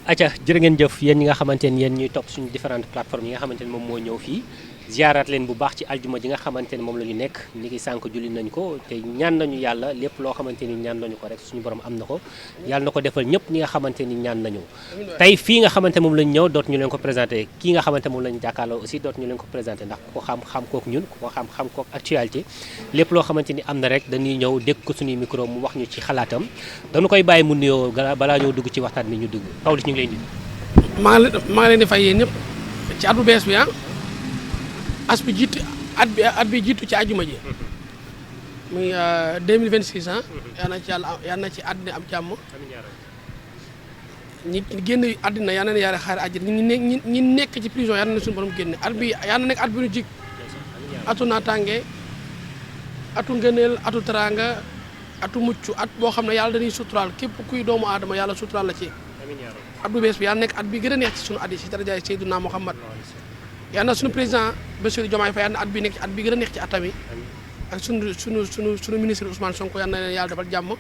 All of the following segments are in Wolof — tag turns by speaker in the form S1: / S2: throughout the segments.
S1: acca jërë ngeen jëf yéen ñi nga xamante ni yéen ñuy topp suñu différentes plateformes yi nga xamante ni moom moo ñëw fii ziaraat leen bu baax ci aljuma ji nga xamante ni moom la ñu nekk ni ki sànq julli nañ ko te ñaan nañu yàlla lépp loo xamante ni ñaan nañu ko rek suñu borom am na ko yàlla na ko defal ñëpp ñi nga xamante ni ñaan nañu tey fii nga xamante moom lañu ñëw dootu ñu leen ko présenté kii nga xamante moom lañu jàkkaarloo aussi dootu ñu leen ko présenté ndax ku ko xam kook ñun ku ko xam kook actualité lépp loo xamante ni am na rek dañuy ñëw dégg ko suñuy micro mu wax ñu ci xalaatam dañu koy bàyyi mu nuyoo balaa ñoo dugg ci waxtaan bi ñu dugg Pawlish ñu ngi lay nuyu.
S2: maa ngi leen di fay yéen ñëpp ci at bu bees bi at bi jiitu ci àjjuma ji muy 2026 yal na ci yàlla yal na ci àddina am jàmm ñi génn àddina yal na yàlla xaar àjjana ñi nekk ci prison yal na suñu borom génne at bi yal na nekk at bi ñu jig atu naataange atu ngëneel atu teraanga atu mucc at boo xam ne yàlla dañuy suturaal képp kuy doomu aadama yàlla suturaal la ci at bu bees bi yàlla nekk at bi gën a neex ci sunu at yi ci darajaay Seydina Muhammad yàlla na suñu président Bassirou Diomaye Faye yàlla na at bi nekk ci at bi gën a neex ci atami ak suñu ministre Ousmane Sonko yàlla na leen yàlla defal jàmm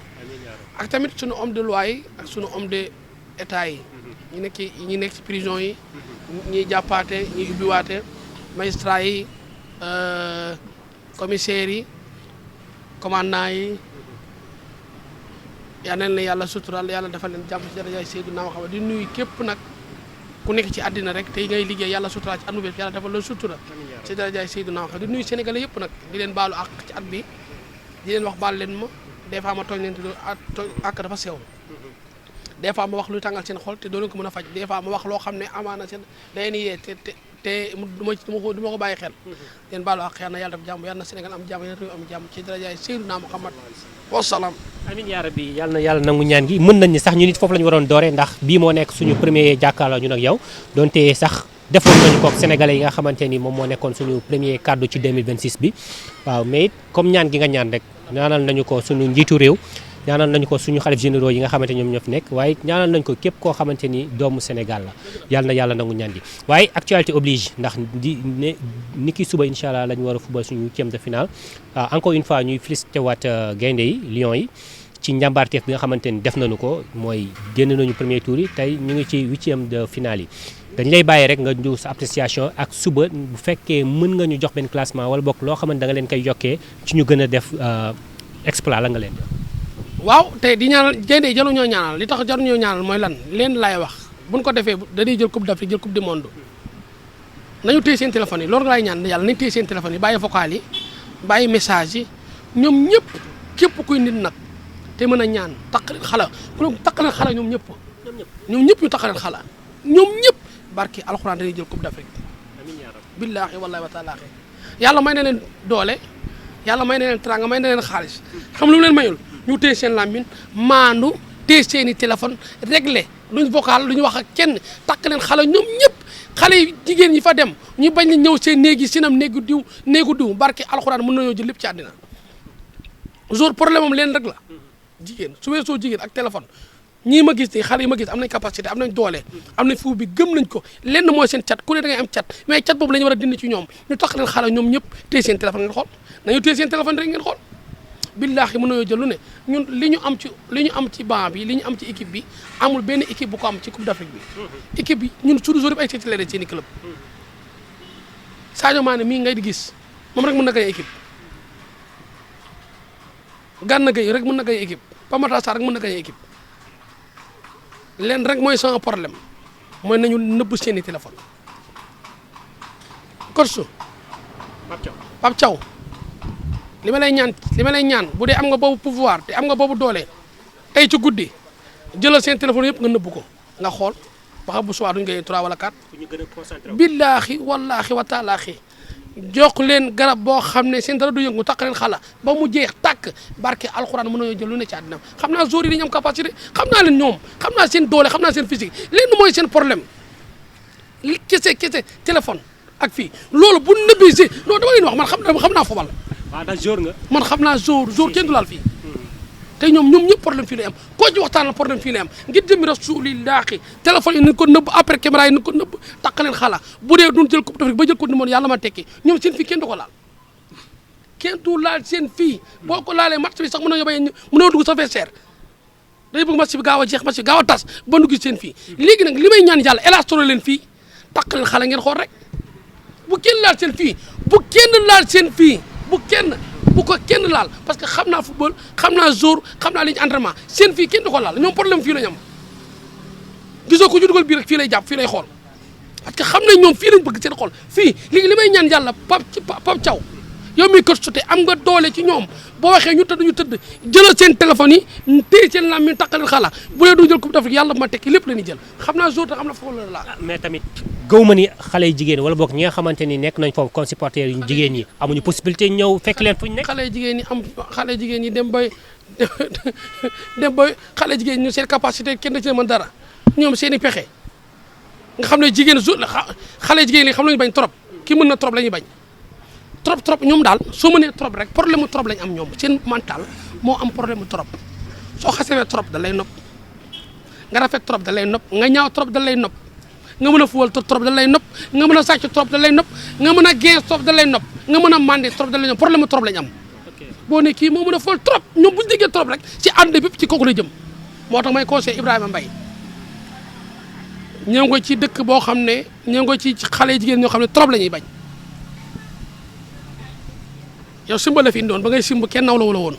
S2: ak tamit suñu homme de loi yi ak suñu homme de état yi ñi nekk ci prison yi ñiy jàppaate ñiy ubbiwaate magistrat yi commissaires yi commandant yi yal na leen yàlla sutural yàlla defal leen jàmm ci darajaay Seydina Muhammad di nuyu képp nag ku nekk ci àddina rek tey ngay liggéey yàlla sutural ci at mu bees yàlla defal leen sutura ci darajaay Seydina Muhammad di nuyu sénégalais yëpp nag di leen baalu àq ci at bi di leen wax baal leen ma des fois ma tooñ leen te àq dafa sew des fois ma wax luy tàngal seen xol te doo leen ko mën a faj des fois ma wax loo xam ne amaana seen day ni yee te du ma ko bàyyi xel leen baalu àq yal na yàlla def jàmm yal na Sénégal am jàmm yal na réew am jàmm ci darajaay Seydina Muhammad wasalaam.
S1: amiin yaa rabbi yàlla na yàlla nangu ñaan gi mën nañ ni sax ñu nit foofu la ñu waroon dooree ndax bii moo nekk suñu premier jàkkaarloo ñun ak yow donte sax defoon nañu ko sénégalais yi nga xamante ni moom moo nekkoon suñu premier kaddu ci 2026 bi waaw mais it comme ñaan gi nga ñaan rek ñaanal nañu ko suñu njiitu réew ñaanal nañu ko suñu xalif généraux yi nga xamante ñoom ñoo fi nekk waaye ñaanal nañu ko képp koo xamante ni doomu Sénégal la yàlla na yàlla nangu ñaan gi waaye actualité oblige ndax ni ki suba incha allah la ñu war a fubal suñu huitième de finale encore une fois ñuy félicité waat gaynde yi Lions yi ci njàmbaarteef bi nga xamante ni def nañu ko mooy génn nañu premier tour yi tey ñu ngi ci huitième de finale yi dañ lay bàyyi rek nga ñu sa appréciation ak suba bu fekkee mën nga ñu jox benn classement wala bokk loo xamante da nga leen koy yokkee ci ñu gën a def exploit la nga leen
S2: waaw tey di ñaanal gaynde yi jaru ñoo ñaanal li tax jaru ñoo ñaanal mooy lan leen laay wax buñ ko defee dañuy jël coupe d'Afrique jël coupe du monde nañu téye seen téléphone yi loolu laay ñaan yàlla nañu téye seen téléphone yi bàyyi vocal yi bàyyi message yi ñoom ñëpp képp kuy nit nag te mën a ñaan taqaleen xala ku taqaleen xala ñoom ñëpp ñu taqaleen xala ñoom ñëpp barki alxuraan dañuy jël coupe d'Afrique billaahi wallaahi wa taalaahi yàlla may na leen doole yàlla may na leen teraanga may na leen xaalis xam lu mu leen mayul ñu téye seen làmmiñ maandu téye seen i téléphone réglé luñ vocal lu ñu wax ak kenn takk leen xale ñoom ñëpp xale yi jigéen ñi fa dem ñu bañ la ñëw seen néeg yi sinam néegu diw barke alxuraan mën nañoo jël lépp ci àddina jour problème am leen rek la jigéen su weesoo jigéen ak téléphone ñii ma gis nii xale yi ma gis am nañ capacité am nañ doole am nañ fu bi gëm nañ ko lenn mooy seen cat ku ne da ngay am cat mais cat boobu la ñu war a dindi ci ñoom ñu takk leen xale ñoom ñëpp téye seen téléphone ngeen xool nañu téye seen téléphone rek ngeen xool billaahi mën nañoo jël lu ne ñun li ñu am ci banc bi li ñu am ci équipe bi amul benn équipe bu ko am ci coupe d'Afrique bi équipe bi ñun suñu joueur yëpp ay titulaire seen i club Sadio Mané mii ngay di gis moom rek mën na gañ équipe Gana Gueye rek mën na gañ équipe Pape Matar Sarr rek mën na gañ équipe leen rek mooy sans problème mooy nañu nëbb seen i téléphone coach Pape Thiaw li ma lay ñaan bu dee am nga boobu pouvoir te am nga boobu doole tey ci guddi jëlal seen téléphone yëpp nga nëbb ko nga xool ba xam bu soir duñ koy 3 wala 4.
S1: ñu gën a concentré
S2: billaahi wallaahi wa taalaahi jox leen garab boo xam ne seen dara du yëngu takk leen xala ba mu jeex tàkk barke alxuraan mën nañoo jël lu ne ci àddina xam naa joueurs yi dañu am capacité xam naa leen ñoom xam naa seen doole xam naa seen physique leen mooy seen problème li kese téléphone ak fii loolu bu nëbbee si non dama leen wax man xam naa fobal.
S1: waaw ndax jour nga.
S2: man xam naa jour kenn du laal fii te ñoom ñëpp problème fii lay am koo ci waxtaan la problème fii lay am ngir jëmi rasulillahi téléphone yi nañ ko nëbb après caméra yi nañ ko nëbb takk leen xala bu dee duñ jël coupe d'Afrique ba jël coupe du monde yàlla ma tekki ñoom seen fii kenn du ko laal kenn du laal seen fii boo ko laalee match bi sax mën nañoo dugg sa vestiaire dañu bëgg match bi gaaw a jeex match bi gaaw a tas ba nu gis seen fii léegi nag li may ñaan yàlla élastoro leen fii taq leen xale ngeen xool rek bu kenn laal seen fii bu kenn laal seen fii bu ko kenn laal parce que xam naa football xam naa jour xam naa li ñu entraînement seen fii kenn du ko laal ñoom problème fii la ñu am gisoo ko ju dugal bii rek fii lay jàpp fii lay xool parce que xam nañ ñoom fii lañ bëgg seen xool fii léegi li may ñaan yàlla Pape Thiaw yow mi kër sute am nga doole ci ñoom boo waxee ñu tëdd jëlal seen téléphone yi téye seen lam mi taqalil xala bu lee du jël coupe d'Afrique yàlla ma tekki lépp la ñuy jël xam naa jour te xam na foofu la laa
S1: mais tamit gëw ma ni xale yu jigéen wala boog ñi nga xamante ni nekk nañ foofu comme supporters yu jigéen ñi amuñu possibilité ñëw fekk leen fu ñu nekk
S2: xale jigéen ñi dem ba xale jigéen ñu seen capacité kenn ci mën dara ñoom seen i pexe nga xam ne jigéen xale jigéen li xam nañu bañ trop ki mën na trop la ñuy bañ trop ñoom daal soo mënee trop rek problème mu trop lañ am ñoom seen mental moo am problème mu trop soo xasee trop da lay nopp nga rafet trop da lay nopp nga ñaaw trop da lay nopp nga mën a fuwal trop da lay nopp nga mën a sàcc trop da lay nopp nga mën a gens trop da lay nopp nga mën a mandi trop da lay nopp problème mu trop lañ am boo ne kii moo mën a fuwal trop ñoom bu ñu déggee trop rek ci ànd bi ci kooku la jëm moo tax may conseil Ibrahima Mbaye ñoo ngi ci dëkk boo xam ne ñoo ngi ci xale jigéen ñoo xam ne trop la ñuy bañ yow simba la fi indoon ba ngay simb kenn naw la wala woon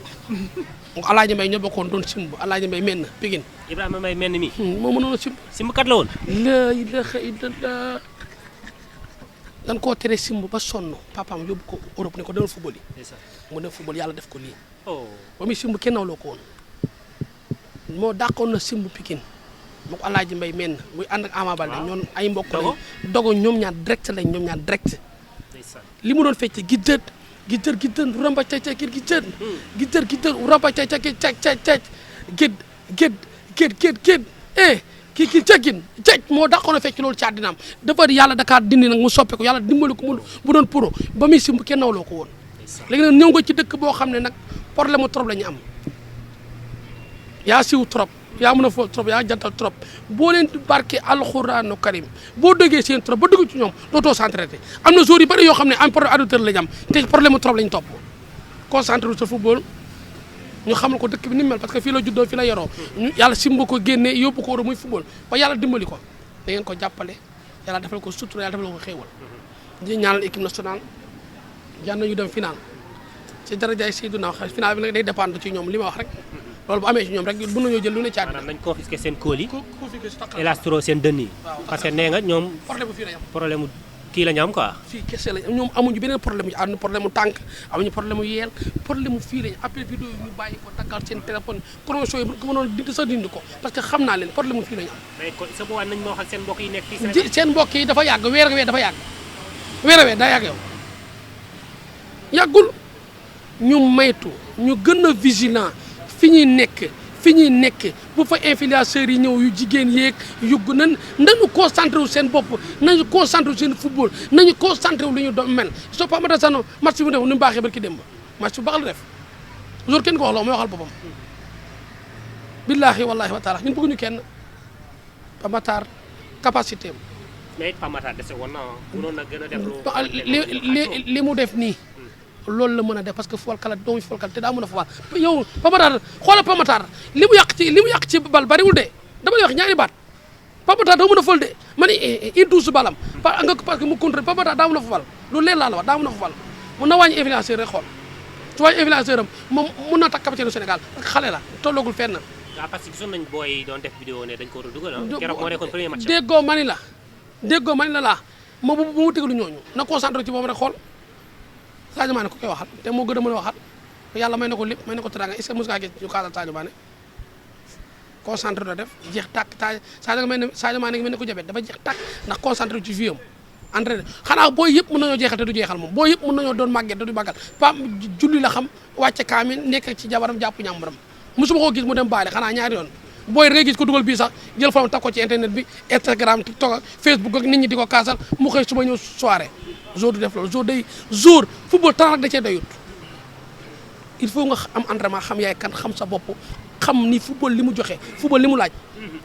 S2: Alaaji Mbay ñoo bokkoon doon simb Alaaji Mbay menn Pikine
S1: Ibrahima Mbay menn mi
S2: moo mënoon a simb
S1: simb kat la woon
S2: la ilaha illallah dañ koo tere simb ba sonn papaam yóbbu ko Europe ne ko demal football yi mu dem football yàlla def ko lii ba muy simb kenn naw loo ko woon moo dàqoon na simb Pikine moo ko Alaaji Mbay menn muy ànd ak Ama Baldé ñoon ay mbokk lañ dogo ñoom ñaar direct lañ ñoom ñaar direct li mu doon fecc giddër ramba cac giddër ramba cac gét kii cagin moo dàqoon a fecc loolu ci àddinaam dafa yàlla Dakar dindi nag mu soppeeku yàlla dimbali ko bu doon pro ba muy simb kenn nawloo ko woon léegi nag ñëw nga ci dëkk boo xam ne nag problème mu trop la ñu am yaa siw trop yaa mën a foofu trop yaa jantal trop boo leen barke alxuraanu karim boo déggee seen trop ba dugg ci ñoom dootoo centré am na joueurs yu bëri yoo xam ne am problème adducteur la ñu am te problème mu trop la ñu topp concentré sa football ñu xamal ko dëkk bi ni mel parce que fii la juddoo fii la yoroo ñu yàlla simba ko génnee yóbbu ko war muy football ba yàlla dimbali ko da ngeen ko jàppale yàlla defal ko sutura yàlla defal ko xéewal di ñaanal équipe nationale yal nañu dem final ci darajaay Seydina final bi nag day dépendre ci ñoom li ma wax rek loolu bu amee ci ñoom rek mën nañoo jël lu ne caat
S1: nañ confisqué seen kóol yi élastro seen dënn yi parce que nee nga ñoom problème kii la ñu am quoi
S2: fii kese la ñoom amuñu beneen problème amuñu problème mu tànk amuñu problème mu yeel problème mu fii lañu appel vidéo yi ñu bàyyi ko daggal seen téléphone promotion yi ko mënoon dindi sax dindi ko parce que xam naa leen problème mu fii lañu am
S1: mais sa boobaa nañ ma wax ak seen mbokk yi nekk fii Sénégal
S2: seen mbokk yi dafa yàgg weer dafa yàgg weer daa yàgg yow yàggul ñu maytu ñu gën a vigilant fi ñuy nekk bu fa influenceurs yi ñëw yu jigéen yeeg yugg nañu concentré wu seen bopp nañu concentré wu seen football nañu concentré wu lu ñu doon mel soo pas ma sano match bi def ni mu baaxee barki démb match bu baax la def jour kenn ko wax la mooy waxal boppam billaahi wallaahi wa taala ñun bëgguñu kenn Pape Matar capacité am
S1: mais Pape Matar dese woon na mënoon na gën a def
S2: li mu def nii loolu la mën a def parce que football kala doomu football kala te daa mën a football yow Pape Matar xoolal Pape Matar li mu yàq ci bal bariwul de dama lay wax ñaari baat Pape Matar daa mën a football de ma ne il douze balam parce que mu contrôle Pape Matar daa mën a football loolu leen laa la wax daa mën a football mun na wàññi influenceur rek xool su wàññi influenceur am moom mun na takk capitaine Sénégal parce que xale la tolloogul fenn
S1: parce que gisoon nañ booy doon def vidéo ne dañ ko war a dugal keroog moo nekkoon premier match
S2: déggoo mani la laa moom bu mu tegalu ñooñu na concentré ci moom rek xool Sadio Mané ko koy waxal te moo gën a mën a waxal yàlla may na ko lépp may na ko teraanga est-ce que mos ngaa gis ñu kaasal Sadio Mané concentré na def jeex tàkk Sadio Mané mel ne ko jabet dafa jeex tàkk ndax concentré ci vie am entraîné xanaa booy yëpp mën nañoo jeexal te du jeexal moom booy yëpp mën nañoo doon màgget te du màggal pam julli la xam wàcce kaamil nekk ci jabaram jàpp ñàmbaram mosuma koo gis mu dem baale xanaa ñaari yoon booy rek gis ko dugal bii sax jël fam tag ko ci internet bi Instagram TikTok ak Facebook ak nit ñi di ko kaasal mu xëy suba ñëw soirée jour du def loolu jour football temps rek da cee doyut il faut nga am entraînement xam yaay kan xam sa bopp xam ni football li mu joxe football li mu laaj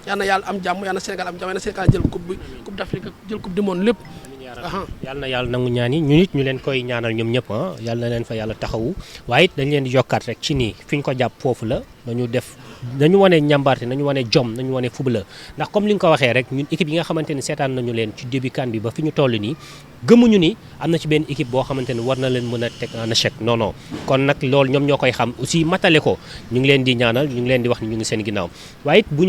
S2: yal na yàlla am jàmm yal na Sénégal am jàmm yal na Sénégal jël coupe d'Afrique jël coupe du monde lépp
S1: yàlla na yàlla nangu ñaan yi ñu nit ñu leen koy ñaanal ñoom ñëpp yàlla na leen fa yàlla taxawu waaye it dañ leen di yokkaat rek ci nii fi ñu ko jàpp foofu la nañu wane ñàmbaarte nañu wane jom nañu wane fubala ndax comme li nga ko waxee rek ñun équipe yi nga xamante ni seetaan nañu leen ci début CAN bi ba fi ñu toll nii gëmuñu ni am na ci benn équipe boo xamante ni war na leen mën a teg en échec non non kon nag loolu ñoom ñoo koy xam aussi matale ko ñu ngi leen di ñaanal ñu ngi leen di wax ni ñu ngi seen ginnaaw waaye it